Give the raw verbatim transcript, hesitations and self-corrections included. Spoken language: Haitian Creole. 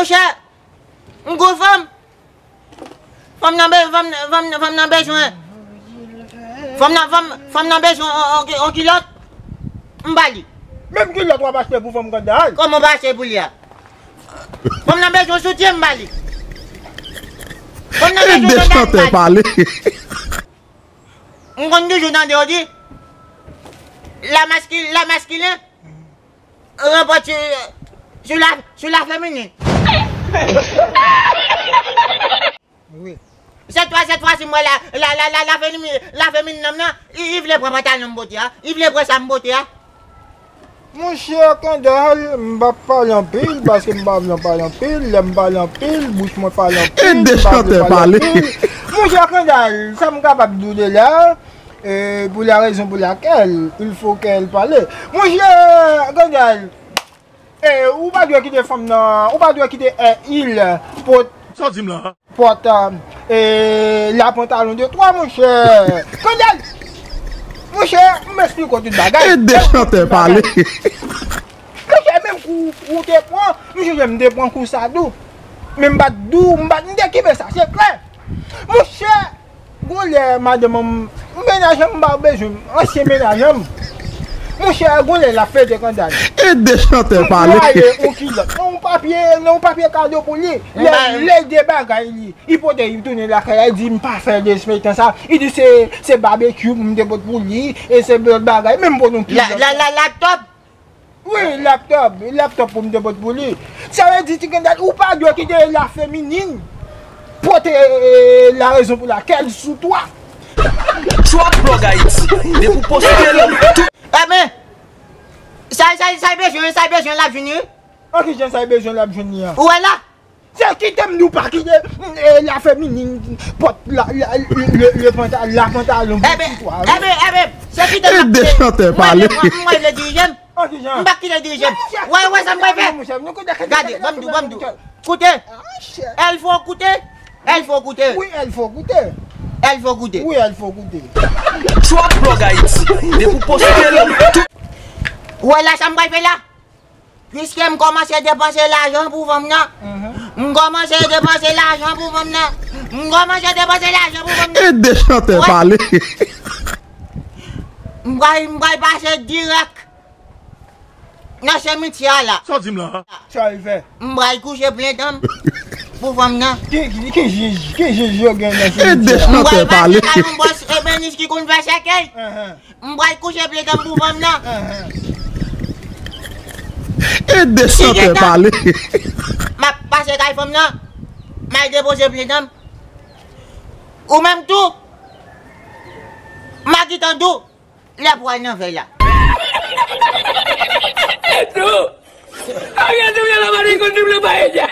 Monchè, m gwo fanm. Fanm nan be-, fanm, fanm, fanm nan bezwen. Fanm nan, fanm, fanm nan bezwen on, on, on kilòt. M ba li. Menm kilòt w ap achte pou fanm Kandal. Kòman w pa achte pou li a? Fanm nan bezwen soutyen, m ba li. Fanm nan bezwen sandal, m ba li. Pale. M konn toujou tande yo di, la maskil-, la maskilen ranpòt sou, sou la, sou la feminin. Wi. Sèt fwa, sèt fwa si m wè la, la, la, la, la feminin, la feminin nan, nan, li, li vle pran pantalon m pote a, li vle pran sa m pote a. Monchè Kandal, m p ap pale anpil, paske m pa vle pale anpil. Lè m pale anpil, bouch mwen pale anpil, m pa vle pale anpil. Monchè Kandal, sa m kapab di w de la, e, pour la raison pour laquelle il faut qu'elle parle. Monchè Kandal, e, ou pa dwe kite fanm nan, ou pa dwe kite, e, il pot. Sa w di m la? Pòt, e, la pantalon de twa, monchè. Kandal! Monchè, m esplike w tout bagay. Monchè, menm kou ou te pran, m sonje m te pran kou sa tou. Men m pa t di w, m pa t, m te kenbe sa sekrè. Monchè, gon lè madanm an, mennaj an m pa bezwen, ansyen mennaj an m. Monchè, gon lè l ap fete Kandal. Fòk m raye yon kilòt. Nan yon papye, nan yon papye kado pou li. Lè, lè l de bagay li. Li pote, li tounen lakay la, li di m pa fè derespektan sa. Li di se, se babekyou pou m te pot pou li, e se lòt bagay. Men m pote yon kilòt. La, la, la, laptop? Wi, laptop, laptop pou m te pot pou li. Sa vle di, Ti Kandal, ou pa dwe kite la feminin pote, e, la raison pour laquelle sou twa. Trap Blog Haïti, depi w poste l, tout. Enben, sa, sa, sa bezwen, sa bezwen l ap jwenn li. An kijan sa bezwen l ap jwenn li a? Ou wè la? Se kite m di w pa kite, e, la feminin pòt la, la, le, le panta-, la pantalon pou ti twa, wi. Enben, enben, se kite m ap kite. Mwen vle pran, mwen vle dirije m. An kijan? M pa kite dirije m. Wè, wè sa m pral fè. Gade, ban m di w, ban m di w. Koute. El fo koute. El fo koute. Wi, el fo koute. El fo koute. Wi, el fo koute. Trap Blog Haïti, depi w poste l, tout. Wè la sa m pral fè la. Piske m kòmanse depanse lajan pou fanm nan. M kòmanse depanse lajan pou fanm nan. M kòmanse depanse lajan pou fanm nan. Wè. M pral, m pral pase dirèk nan simityè a la. Sa w di m la? Sa w fè? M pral kouche plen tan m pou fanm nan. Ki, ki, ki jij, ki jij yo gen nan simityè a? M pral pase kay yon bòs ebenis ki konn fè sèkèy. M pral kouche plen tan m pou fanm nan. Ede chantè pale. M ap pase kay fanm nan. M al depoze plen tan m. Ou menm tou. M a gentan di w lè pou al nan vèy la. Ariel te vle la mari konn double paella.